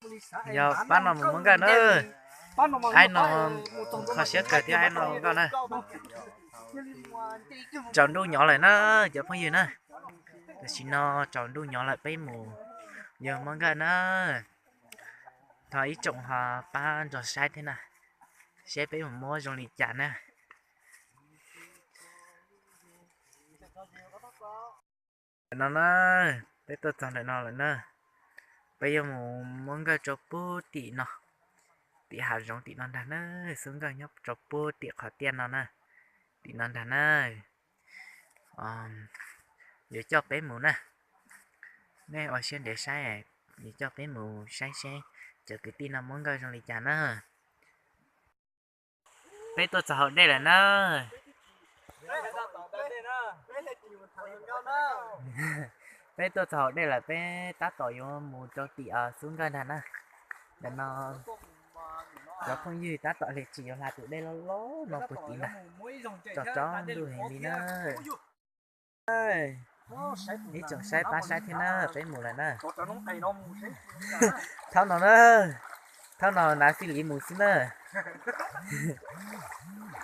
Yog pab no mus muab nkawj na. Aib no kho siab kawg thiab aib no nkauj na. Tsaus ntuj nyob lawm na cov phooj ywg na. Tam sim no tsaus ntuj nyob lawm peb mus yog muab nkawj na. Thov ib tsoom ho pab nrog saib thiab na, seb peb mus muab zoo li cas na. Ntawm no na, peb tuaj txog ntawm no lawm na. Peb yuav mus muab nkawj rau puag tim no, tim hav zoov tim no ntag na. Xub nkawj nyob rau puag tim qhov tiaj no na, tim no ntag na. Yuav coj peb mus na. Nej ua siab ntev saib, yuav coj peb mus saib seb cov kwv tij no muab nkawj zoo li cas na. Peb tuaj txog hauv dej lawm na. Peb tuaj txog hauv dej lawm, peb tab tom yuav mus rau tim xub nkawj ntag na. Ntawm no cov phooj ywg tab tom hle tsis yuav hla tus dej loj loj no puag tim ntag. Tsaus tsaus ntuj heev li na. Ib tsoom saib pab saib thiab na, peb mus lawm na. Thaum no na, thaum no nav xij li mus xwb na.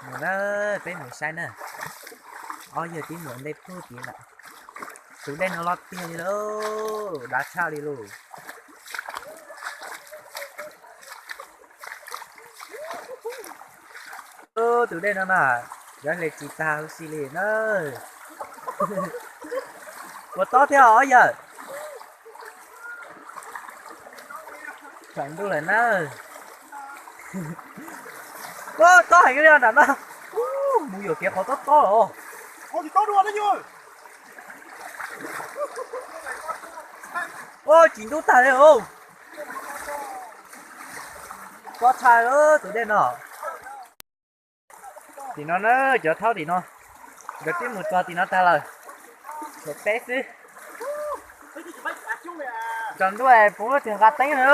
Mus na, peb mus saib na. Ob yawg tib mus ntej puag tid lawm. Tus dej no loj tiag li lauj, dav tshaj li lauj. Tus dej no na, yuav hle tsis tag huv si li na. Ua tob thiab os yawg. Tsaus ntuj lawm na. Tob heev li nram no. Mus yuam kev qhov tob tob os. Ua tsis ntub tag li os. Tob tshaj tus dej no. Tim no na, cov thaub tim no, nkawd twb mus txog tim no tag lawm. Tshuav peb xwb. Tsaus ntuj puas muaj tus nqa teeb na.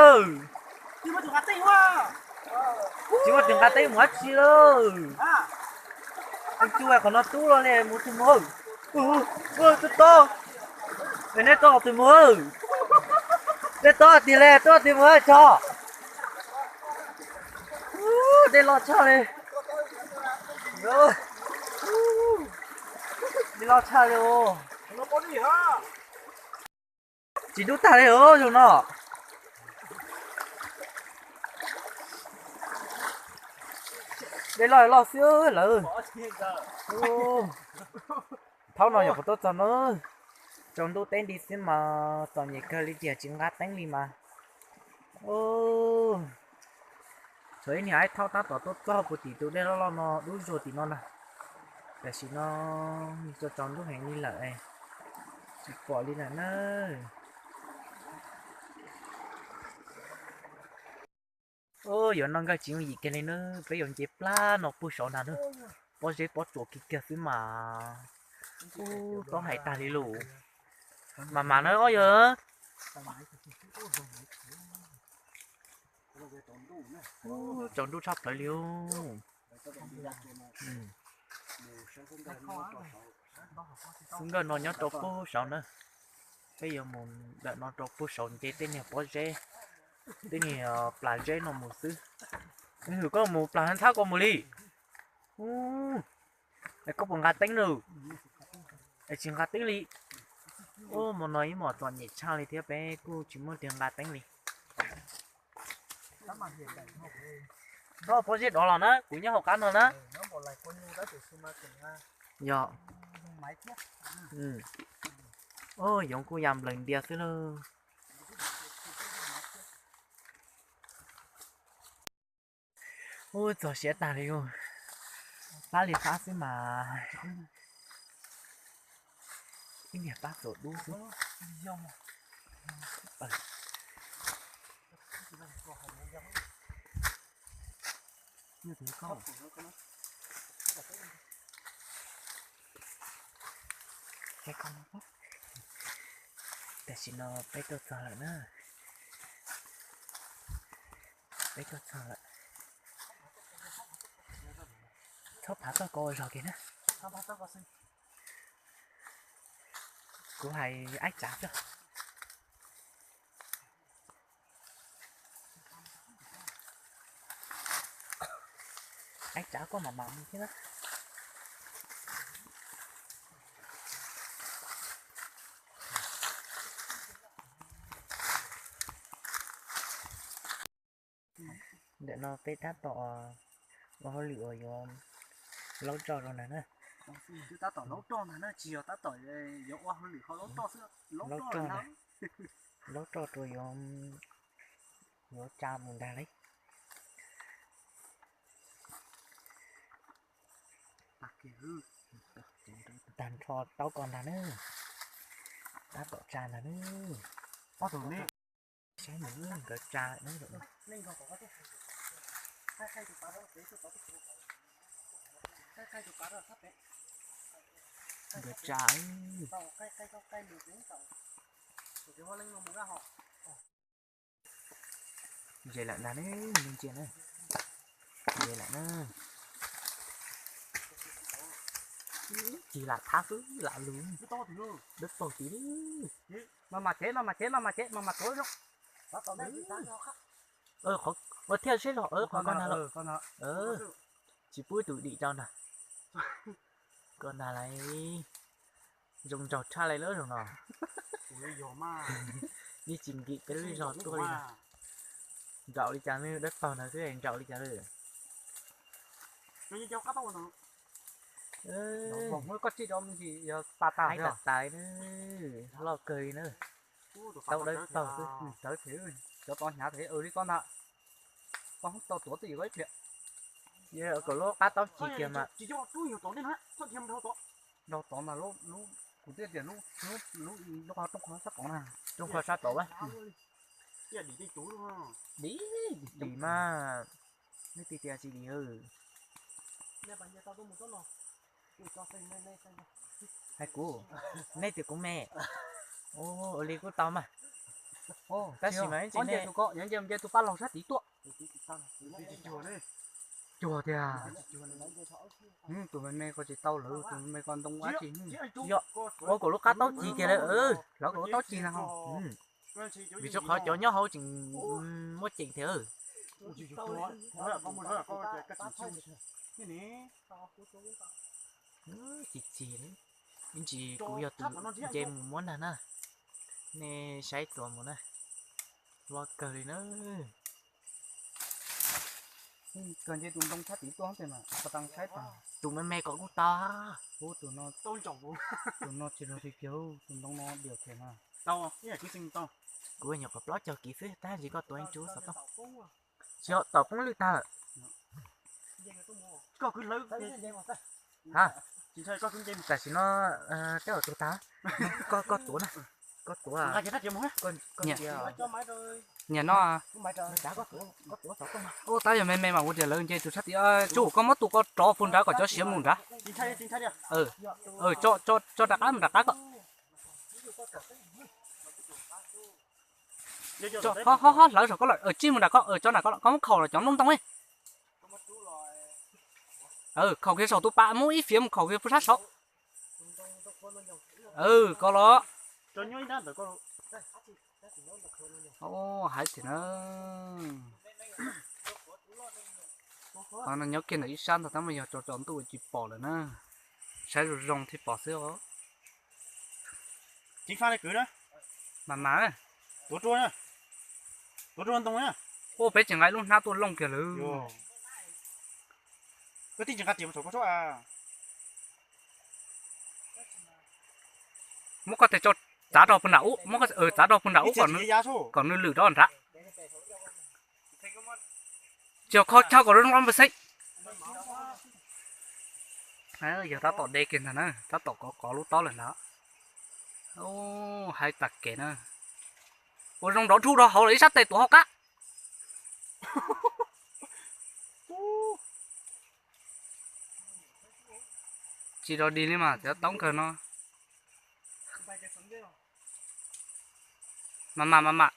Tsis muaj tus nqa teeb mus dab tsi lawm. Tub qhov no tub los li mus twg mus. Tub tub. Es neb tub twg mus. Neb tub tiag li, tub twg mus tso. Dej loj tshaj li. Dej loj tshaj li os. Tsis dub tag li os zoo no. Dej loj loj xwb lawm. Thaum no nyuam qhuav tuaj txog na, tsaus ntuj teb nti xwb mas txom nyem kawg li tiag tsis nqa teeb li mas. Tshuav ib niag aib thaub tab tom tuaj txog puag tim tus dej loj loj no dub zuag tim no ntag. Tam sim no tsaus ntuj heev li lawm, tsis pom li lawm na. Yuav noj nkawj tsis yooj yim kiag li na, peb yuav nce plab no puag saud ntag na. Pob zeb pob tsuas kiag kiag xwb mas. Ub, tob hais tag li lus. Mas mas na ob yawg. Tsaus ntuj tshaj plaws li. Xub nkawj no nyob rau puag saud na. Peb yuav mus ntawm no rau puag saud nce tej niag pob zeb, tej niag plas zeb no mus xwb. Hwm, koj mus plas thab koj mus li. Ub, es koj puas nqa teeb lawm? Es tsis nqa teeb li. Ub, hmo no ib hmos txom nyem tshaj li thiab peb kuj tsis muaj tus nqa teeb li. Pob zeb dov los na, kuv nyob hauv qab no na. Yog. Yoov kuj ya nplaws ntia xwb lauj. Ub, txog siav tag li. Pab li pab xwb mas. Ib niag pab txaus dub xwb. Tam sim no peb tuaj txog lawm na. Peb tuaj txog lawm. Txhob phav txoj ko ua zog kiag na. Kuv hais aib tsav xwb. Ib tsam koj mam mam mus thiab na. Ntawm no peb tab tom ua hauj lwm uas yuav laub roj rau ntag na. Tab tom laub roj ntag na, tsis yog tab tom yuav ua hauj lwm ho laub roj xwb, laub roj ntag. Laub roj rau yuav, yuav tsa mus ntag lauj. Tag nrho taub ko ntag na. Tab tom tsa ntag na. Saib mus nkawd tsa, nkawd tsa. Ze lawm ntag ne, me ntsia na. Ze lawm na. Cig lam thab xwb lam lug. Dawb paug tid. Mas mas tsev, mas mas tsev, mas mas tsev, mas mas tuav zoo. Ua thiaj sib zog, qhov ko ntag los. Tsis pub tus dim rau ntag. Ko ntag lauj. Zoo nraug tshaj li lawm zaum no. Yeej tsis nkim peb lub zog tuaj li na. Nraum li cas ne, dawb paug ntawd xwb nraum li cas lawm. Koj tsis rau me ntsis yog pa tas tas na, loj kawg li na. Tau dawb paug xwb, cov tod hnyav li koj ntag. Koj tau tuav twj ywm koj ib pliag. Kom lub qab taub ci kiag mas. Nraug tod mas kuv twb tias lub, lub, lub qhov rooj qhov sab tod na. Rooj qhov sab tod. Dim, dim mas, nej tias tias tsis dim. Hais kuv, nej tias kuv me. Ua li kuj tau mas. Tab sis mas nce tus pab laug sab tid tuaj. Cuag tiag. Tus me me ko tsis tau lawm, tus me me ko ntoo dab tsi. Yog ua kom lub qab taub ci kiag lawm, hlawv kom lub taub ci na. Vim rau qhov cov nyob hauv tseem muaj ceem thiab. Ci ci, ib ntsis kuv yog tus nce mus muab ntag na. Nej saib tuav mus na. Loj kawg li na. Kawg nce tus ntoo sab tid tuaj mas, tus me me kom kuj tau. Tus no tsis log li kiag, tus ntoo no diam thiab na. Kuv nyuam qhuav plaub caug kiv xwb, tab sis koj tuav ib tsub xov tooj. Tsis yog tom poob lwj tag lawm. Tam sim no tej zaum tuag tag. Koj tuav na, koj tuav. Niam no, tab yog me me mas ua tias lawv nce tus sab tid. Tsuj, koj muab tus ko rov puag nrad kom cov siav mus nrad. Tso rov qab mus nram qab koj. Ho ho hlawv saum koj lawm, tsij mus nram koj, tso nram koj lawm, koj muab khaum los cov nplooj ntoo li. Khaum kiag saum tus pas, muab ib fiav mus khaum kiag puag sab saud. Koj los. Hais tias na, qhov no nyob kiag ntawm ib sab ntag, tab mas yog tso tsaus ntuj tsis pom lawm na. Saib zoo zoo thiaj pom xwb os. Mas mas, tuav rua, tuav rua ntoo na. Ua peb tseem nqa lub hnab tuaj looj kiag lawm. Koj tij tsis nqa riam mus saum koj suab. Muab koj tes tso txav rau puag nram ub, muab txav rau puag nram ub kom nws lwm rau nrad. Tsis yog kho chaw kom zoo zoo npa xeeb. Yog tab tom de kiag ntag na, tab tom kov kov lub taub lawm ntag. Hais tas kev na. Ua zoo nrov dhau rau hauv los ib sab tes tuav hauv qab. Tsis rov dig li mas cov taub kawg no. Mas mas mas mas.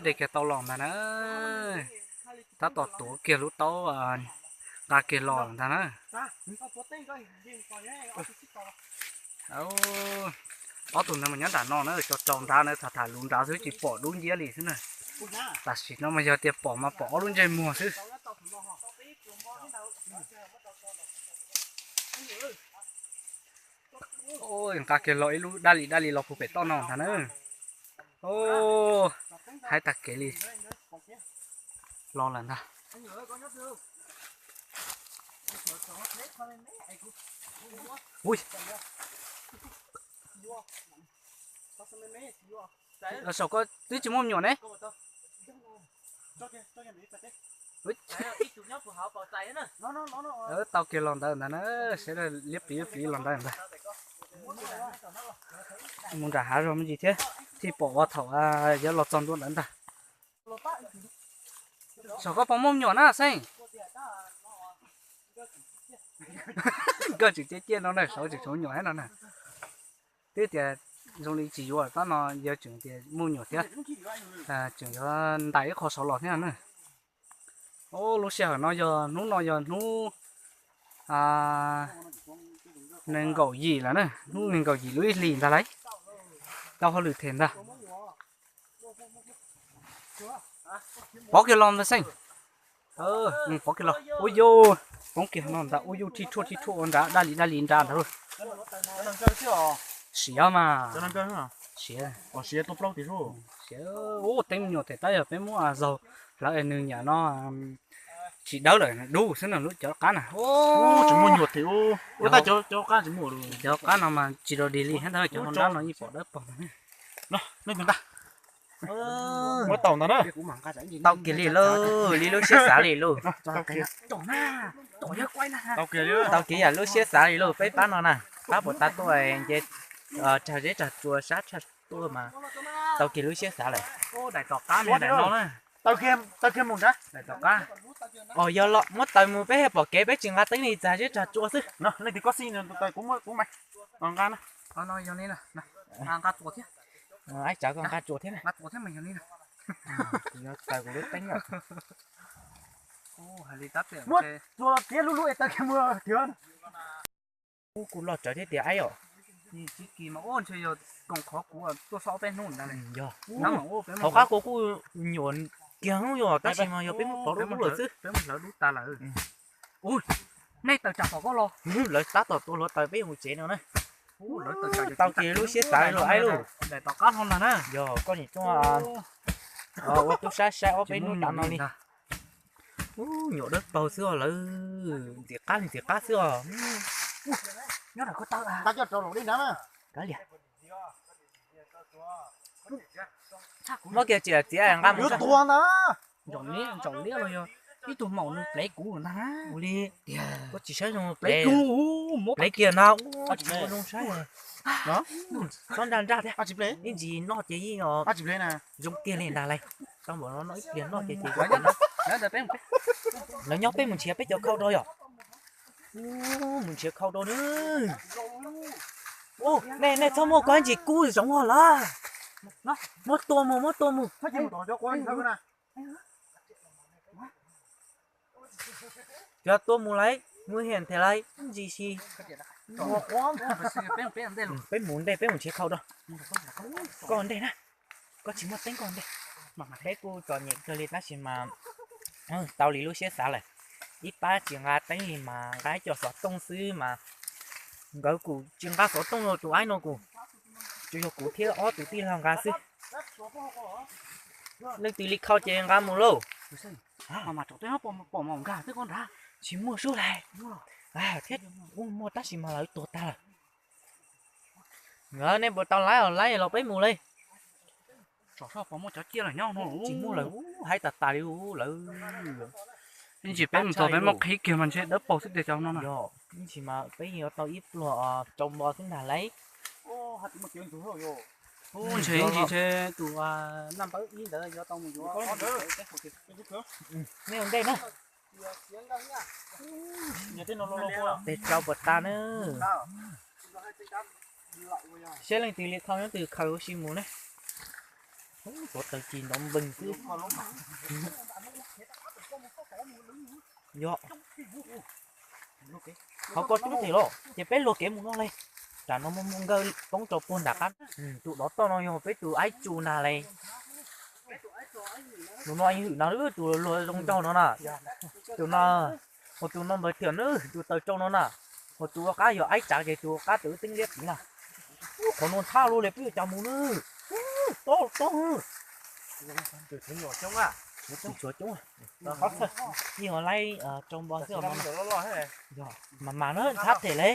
De kiag tau los ntag na. Tab tom tuav kiag lub taub, nqa kiag los ntag na. Ob tug ntawd mas nyob nram no na, tso rau nrad na, tham tham lus nrad xwb tsis pom dub nciab li xwb na. Tam sim no mas yog tias pom mas pom ob lub ntsej muag xwb. Nqa kiag los ib lub dab li dab li los puag pem toj no ntag na. Haib tag kev li. Los lawm ntag. Saum koj twb tsis muaj me nyuam ne. Tau kiag los ntawd ntag na, sawv daws liab pliv liab pliv los ntawd ntag. Mus nram hav zog me ntsis thiab, thiaj pom ua thaum yuav los txog ntua ntawd ntag. Saum koj puas muaj me nyuam na Xeej? Koj tseem ciaj ciaj no na, saum tseem tshuav me nyuam thiab no na. Twb tias zoo li tsis yuav tab no yog tseem tias muaj me nyuam thiab, tseem yuav ntais ib qho saud los thiab na. Lub sij hawm no yog hnub no yog hnub nees nkaum yim lawm na, hnub nees nkaum yim lub ib hlis ntag lauj. Tau hauj lwm them ntag. Pov kiag los ntag Xeej. Pov kiag los ua yus, poob kiag no ntag ua yus, thij thuaj thij thuaj ua nrad dab li dab li nrad ntag lauj. Siav mas, siav, siav, ua teeb me nyuam them tab yog peb muab zaug hlawv es nws nyam no tsis dawb lawm, dub xwb na lub cov qab na. Cov qab no mas tsis rau dig li thiab ntag, cov no nrab no yeej pom dawb paug ntag. Muab tau ntag na. Tau kiag li lauj, li lub siab xav li lauj. Tau kiag yam lub siab xav li lauj, peb pab no na, pab puas tas tuaj nce rag zeb rag tsua sab tshaj tuaj mas tau kiag lub siab xav lawm. Os yog los muab taws mus peb pom kev peb tsis nqa teeb li txag zeb rag tsua xwb. Aib tsawv koj nqa tsua thiab. Muab tsua tiav lub lub es taw kiag mus. Kuj loj tsawv thiab tias aib os. Yog, hauv qab kuv kuj nyuam kiag hnub yog tab sis mas yog peb muab pov dub dub lawm xwb. Nej taws tsam tom koj los, lawv tab tom tua hluav taws peb yuav mus tsev no na. Tau kiag lub siab xav li lauj aib lauj. Yog koj nim tuaj ua tub sab saib ob peb hnub tas no li. Nyuam dawb paug xwb os, lawv ntxim qab li ntxim qab xwb os. Muab kiag tsis txiav nqa mus. Ib tug maum nws plev kuv ntag na. Ua li, koj tsis saib zoo plev, plev kiag ntag, tsis zoo saib. Txhob nraj nraj thiab, ib ntsis noj ces yeej zoo kiag li ntag lauj. Tau npaum no noj ib pliag noj ces ces lawv nyob peb mus nrhiav peb cov khau rau yom. Mus nrhiav khau rau na. Nej, nej txhob muab koj ib ntsis kub zoov os lawm. Muab tua mus, muab tua mus. Cov tua mus lauj, mus hiam thiab lauj, ib ntsis si. Peb mus ntej, peb mus nrhiav khau rau. Koj ntej na, koj tsis muaj teeb koj ntej. Peb kuj txom nyem kawg li tab sis mas tau li lub siab xav lawm. Ib pab tsis nqa teeb li mas nqa ib co xov tooj xwb mas nkawd kuj tsis nqa xov tooj los tus aib no kuj tsuas yog kuv thiab ob tus tij laug nqa xwb. Leej twg li khau ces nqa mus lauj. Tsis muaj sub lawm. Thiab muaj tab sis mas lawv tuag tag lawm. Nej puas tau laib os, laib los peb mus li. Tsis muaj lawm, haib tas tas li lawm. Ib ntsis peb mus txog peb muab qhib kiag mas ntshe dawb paug xwb tiag cov no na. Yog, ib ntsis mas peb yuav tau ib pluag rau npo xwb ntag lauj. Ntshe ib ntsis ntshe tus naj npawb ib ntawd yuav tau mus yuav. Nej ua ntej na. Tes tsau puas tas na. Saib leej twg li khau nyob twg khaws ua si mus ne. Tuav taws ci ntov npeeg xwb. Yog, qhov koj cub them los ces peb luag kev mus no li. Tsam no muaj muaj nkawj poob rau puag nram qab. Tus dov toj no yog peb tus aib tsu nag le. Tus no hwm no, tus luag zoo nraug no na. Tus no, hos tus no npawg thiam na, tus taws tsau no na. Hos tus ua qab yog aib tsav ces tus ua qab tawm teeb liab tid na. Qhov no ntxhab luaj li peb yuav cas mus na. Tob tob. Tshuav coob, yeej ua laib rau npo xwb os. Mas mas na ntxhab them le.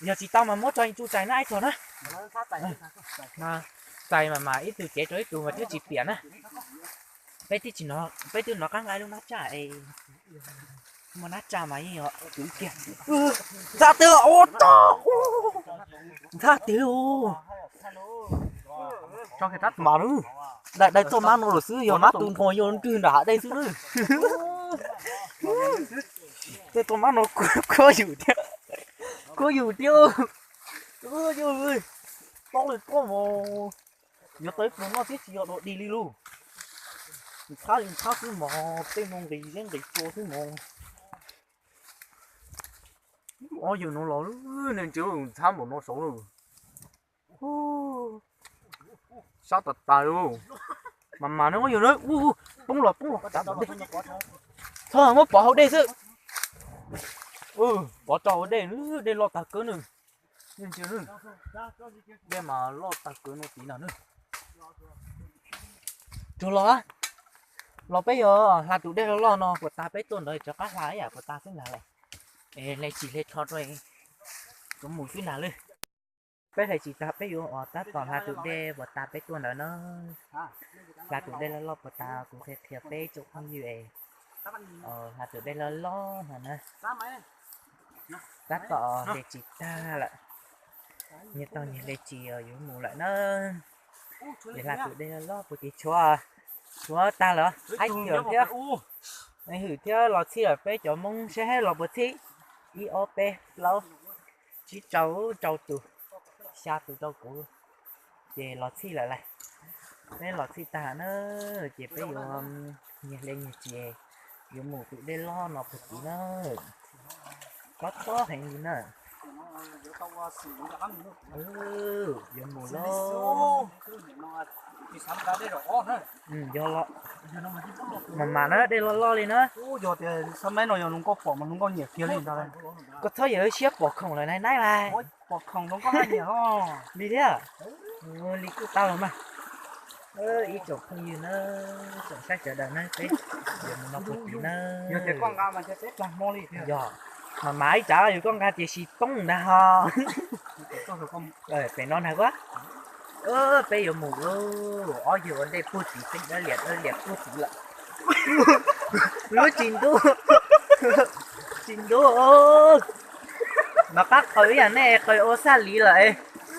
Yog tsis tau mas muab tso tsuj txais na ib txog na. Txais mas mas ib tug cev rau ib tug mas thiaj tsis piam na. Peb twb hnov qab nqa lub nab tsaj es, muaj nab tsaj mas yeej yog kiag. Ntxhab tiag, ntxhab tiag. Mas daim daim txoj mab no lawm xwb, yog mab tu nrho yog nrwg nram hav dej xwb na. Tej txoj mab no kuab yus thiab, kuab yus thiab. Tob li tob mos, yuav tau ib pluag noj thiab tsis yog dog dig li lauj. Ntxhab li ntxhab xwb mos, tej no nqis zeb nqis tsua xwb mos. Ob yawg no los ne ntsia ntxhab npaum no saud lawm. Sab tas tas li. Mas mas ne ob yawg na, poob los poob los. Txhob muab pov hauv dej xwb. Pov rau hauv dej, dej loj tag kawg na. Dej mas loj tag kawg no tid no na. Tsuag los, los peb yuav hla tus dej loj loj no puas tas peb tuaj ntawd rov qab hla ib yam puas tas xwb ntag lawm. Es hle tsis hle tsho rau, kuv mus xwb ntag lawm. Peb hle tsis tas peb yuav ua tab tom hla tus dej puas tas peb tuaj ntawd na. Hla tus dej loj loj puas tas kuv qhia qhia peb tsoom phooj ywg es hla tus dej loj loj no na. Tab tom hle tsis tag lawm. Nyias tau nyias hle tsis yuav mus lawm na. Ces hla tus dej loj loj puas ces tshuav, tshuav tag lawm, aib thiab, hwm thiab los txhij lawm peb cov Hmoob seb los puas txhij. Ib ob peb plaub tsib rau, rau tus, xya tus rau kuv, ces los txhij lawm lauj. Peb los txhij tag na, ces peb yuav nyias hle nyias tsis, yuav mus tus dej loj no puag tid na. Tob tob heev li na. Yuav mus lauj. Yog los, mas mas na, dej loj loj li na. Koj txhob yawm siab pom khoom lawm nai nai lais. Li thiab, li kuj tau los mas. Ib tsoom phooj ywg na, tsoom saib sawv daws na, peb yuav mus no puag tid na. Yog, mas mas ib tsav yog koj nqa tias xis toob ntag ho. Pem no ntag kuab. Peb yuav mus lauj, ob yawg ua ntej puag tid, teeb dawb lias dawb lias puag tid lawm. Lub tsis ntub, tsis ntub. Nov qab qaws ib yam nej qaws ua xaj li lawm,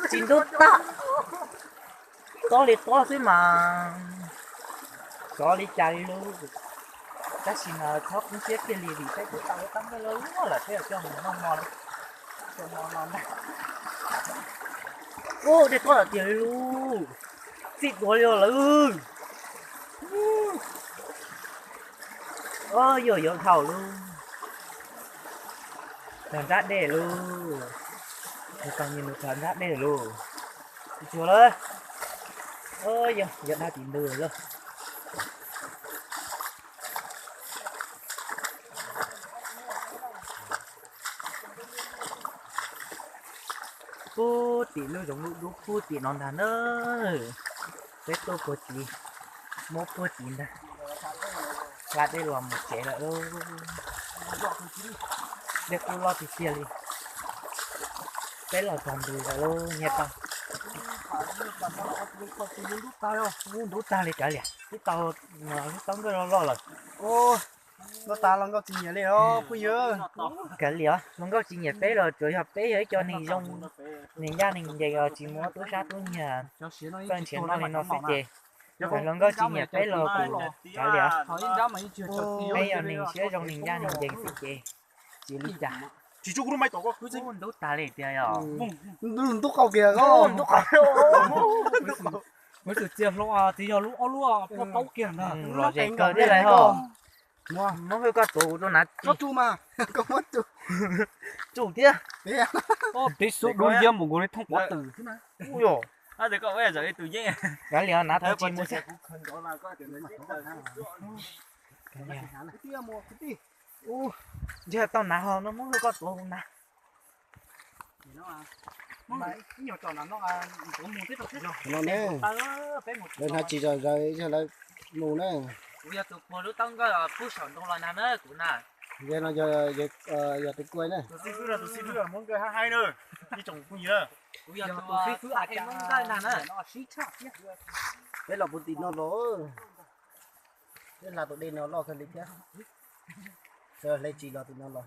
tsis ntub tag. Tob li tob xwb mas, xyov li cas li lauj. Tab sis mas txhob kub siab kiag li vim peb kuj tau tab meej loj loj lawm, peb yuav coj mus noj hmo, coj hmo no ntag. Ub, dej tob lawm tiag li lauj, txij duav li lawm. Yuav yuav dhau lauj. Tag nrab dej lauj. Nws tau nyias nws tag nrab dej lauj. Tsis tsuag lawm. Yog, yog dab tim ntug lawm. Puag tim lub zoov lub dub puag tim no ntag na. Peb tuaj puag tid, muab puag tid ntag. Hla dej los mus tsev lawm lauj. Dej kuj loj tiag tiag li. Peb los txog ntug lawm lauj, nyias tau. Ntub tag li kav liam, twb tau, twb tau nkauj loj loj lawm. Nkauj tas los nkauj tsis nyiam li os phooj ywg. Kav liam os, hluas nkauj tsis nyiam peb los tsuas yog peb yog ib co neeg zoo, neeg ncaj neeg ncees os, tsis muaj tub sab tub nyiag, txawj nrhiav noj li no xwb ces hluas nkauj tsis nyiam peb los kuj kav liam os. Peb yog neeg siab zoo neeg ncaj neeg ncees xwb ces tsis li cas. Ntub tas li tiag yog. Ntub qau kiag, ntub qau. Kuv txawm txias hlo tsis yog lub ob lub poj taub kiag ntag. Los ze kawg thiab lawm ho. Muab hwj koj tuav kuv rau na. Koj tsuj mas, koj muab tsuj. Tsuj thiab. Tib xub dub liab mus nkaus li thoob pov twm. Ub yos. Kav liam na, thov tsis mus thiab. Ub, ntshe tau na ho no muab hwj koj tuav kuv na. No ne, lawv hnav tsis zom zaws yog lawv mus na. Kuv yog tus puag lub taub nkawj pub saum nroog los nag na kuv na. Yog no yog tus kuj na. Kuv yog tus xib fwb a e Hmoob Nkawj na na. Peb los puag tim no los, peb hla tus dej no loj kawg li thiab. Hle tsis los tim no los.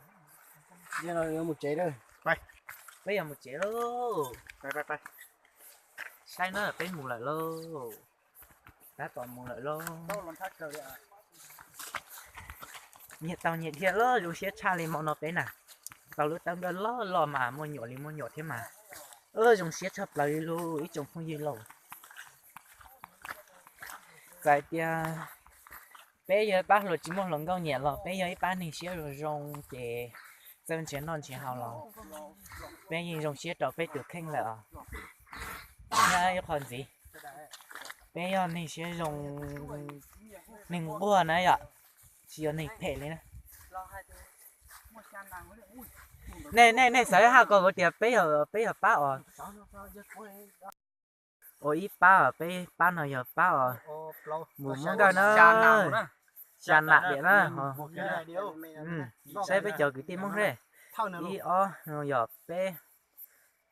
Yog no yuav mus tsev na. Peb yuav mus tsev lauj. Saib na, peb mus lawm lauj. Tab tom mus lawm lauj. Nyiam tau nyiam dhia lawm, zoo siab tshaj li hmo no peb na. Tau lub taub nkawj loj loj mas muaj nyuam li muaj nyuam thiab mas. Zoo siab tshaj plaws li lauj ib tsoom phooj ywg lauj. Txawm tias peb yog ib pab hluas tsis muaj hluas nkauj nyiam los peb yog ib pab neeg siab zoo zoo ces txawj nrhiav noj nrhiav haus los peb yeej zoo siab rau peb tus kheej lawm os. Thiab ib qho ntxiv, peb yog neeg siab zoo, neeg nquag na yom, tsis yog neeg phem li na. Nej, nej, nej xav haj ko kuv tias peb yog, peb yog pab os. Ua ib pab os, peb pab no yog pab os. Mus Hmoob Nkawj na, xya nam diam na. Saib peb cov kwv tij Hmoob Hej, ib ob yog peb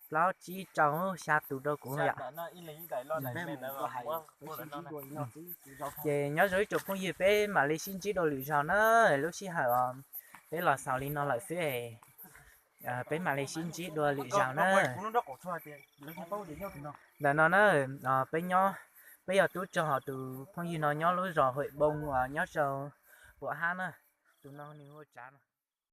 plaub tsib rau xya tus rau kuv yom. Ces nyob zoo ib tsoom phooj ywg, peb mam li sib ntsib dua lwm zaus na. Lub sij hawm os, peb los xaus li no lawm xwb, peb mam li sib ntsib dua lwm zaus na. Ntawm no na, peb nyob, peb yog tub rog, ho tus phooj ywg no nyob lub zos Huam Npoo uas nyob rau Huam Hab na. Tus no nws hu ua Tsav no.